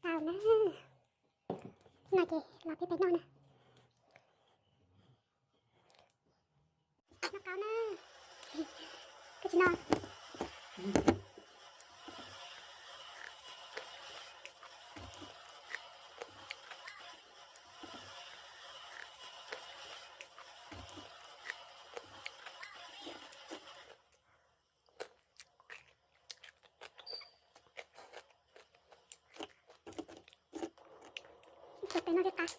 Tau na. No ces los peb peb noj na. Noj qab na. Koj tsis noj? Tus pem no li qab.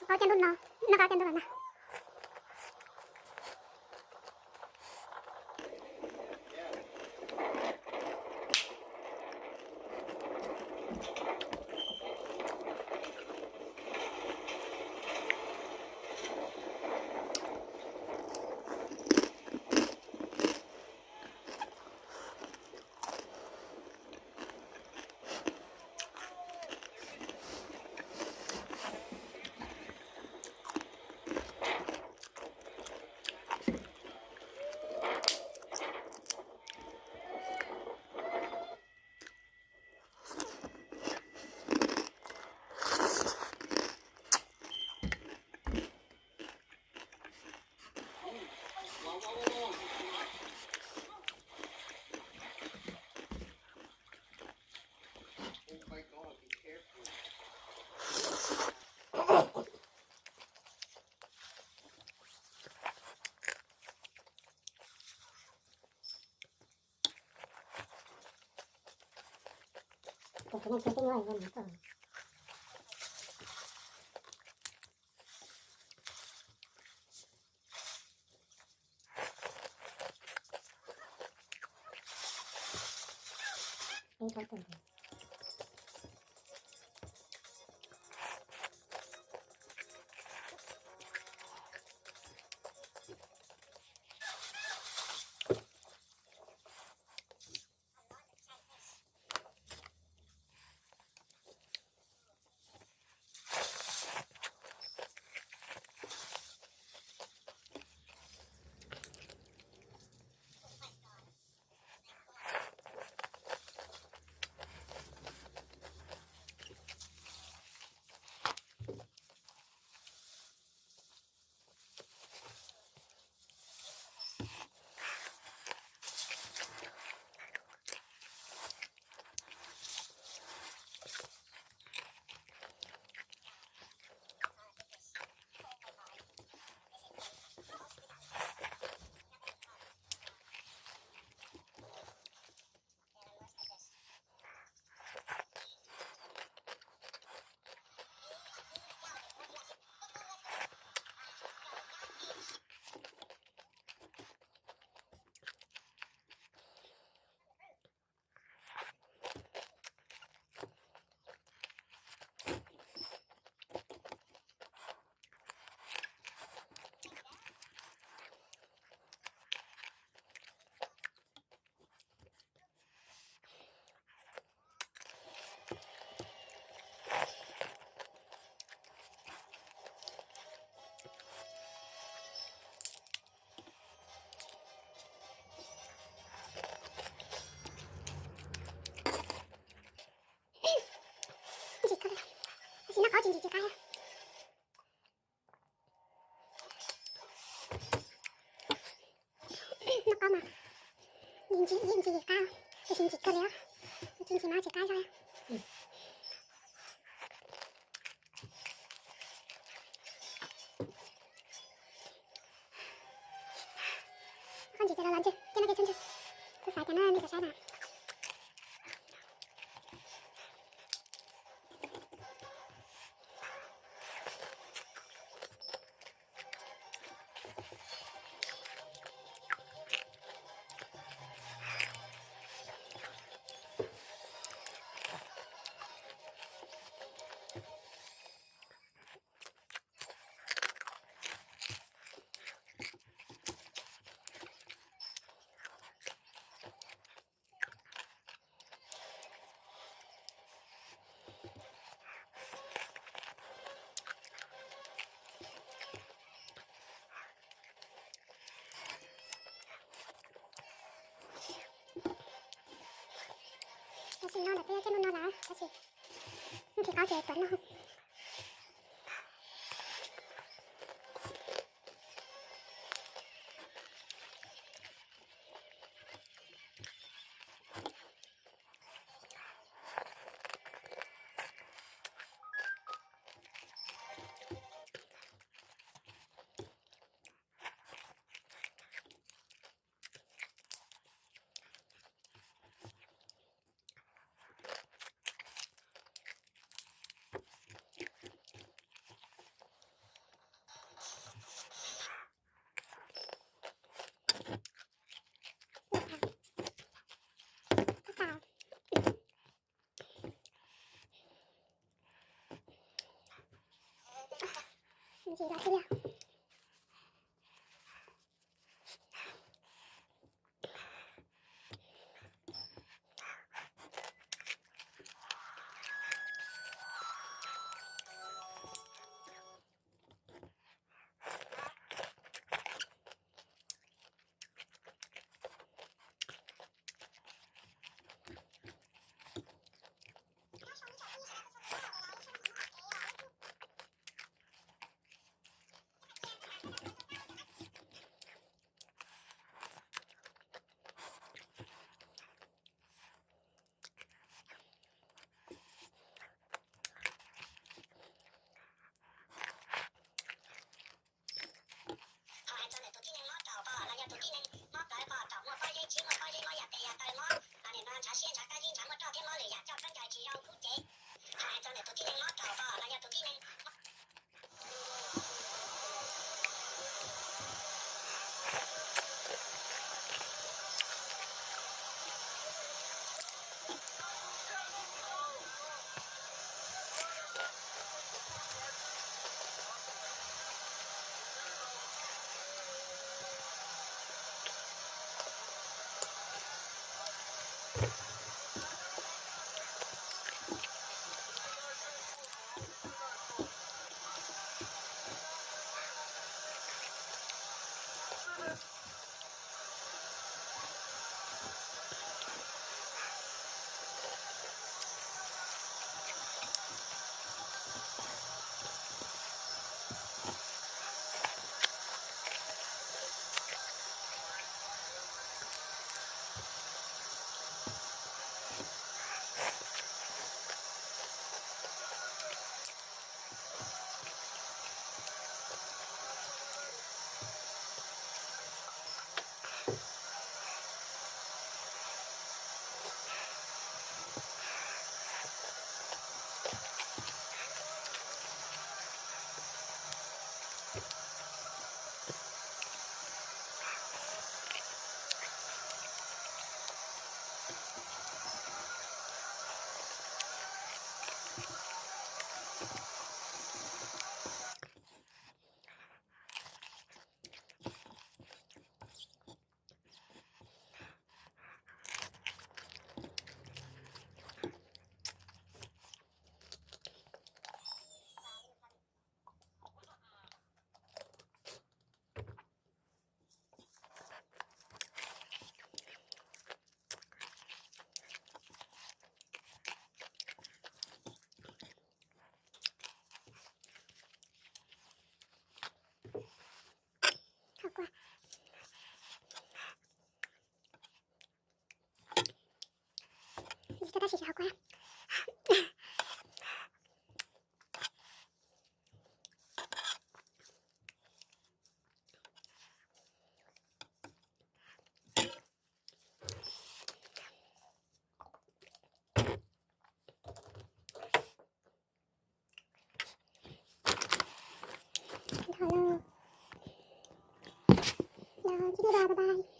Qab caj ntuj no, noj qab caj ntuj los na. Ntsim qab, tab sis noj qab tsis ntsim qab. Noj qab mas ntsim ntsim qab, tab sis ntsim kawg li, tsis ntsim mas tsis qab zog. Koj ntsim ces los los ntswg, coj no ces txhob ntswg, kuv xav tias no nej puas saib na. Tab sis no lawm peb coj mus no lawm tab sis nqhis qaub ces tuav noj. Ntxim los tiag. Qhov hais txog ntawm tus tib neeg mob raum pom los yog tus tib neeg mob plawv pom, raum muaj pob zeb, tsheb muaj pob zeb, mob yam tes yam taw, mob nim no ntshav siab ntshav kab zib, ntshav muaj roj thiab mob lwm yam coj khaub ncaws tsis zoo khub cev. Qhov hais txog ntawm tus tib neeg mob raum pom los yog tus tib neeg Hauv kua. Tab sis hauv kua. Thov los, los, bye bye.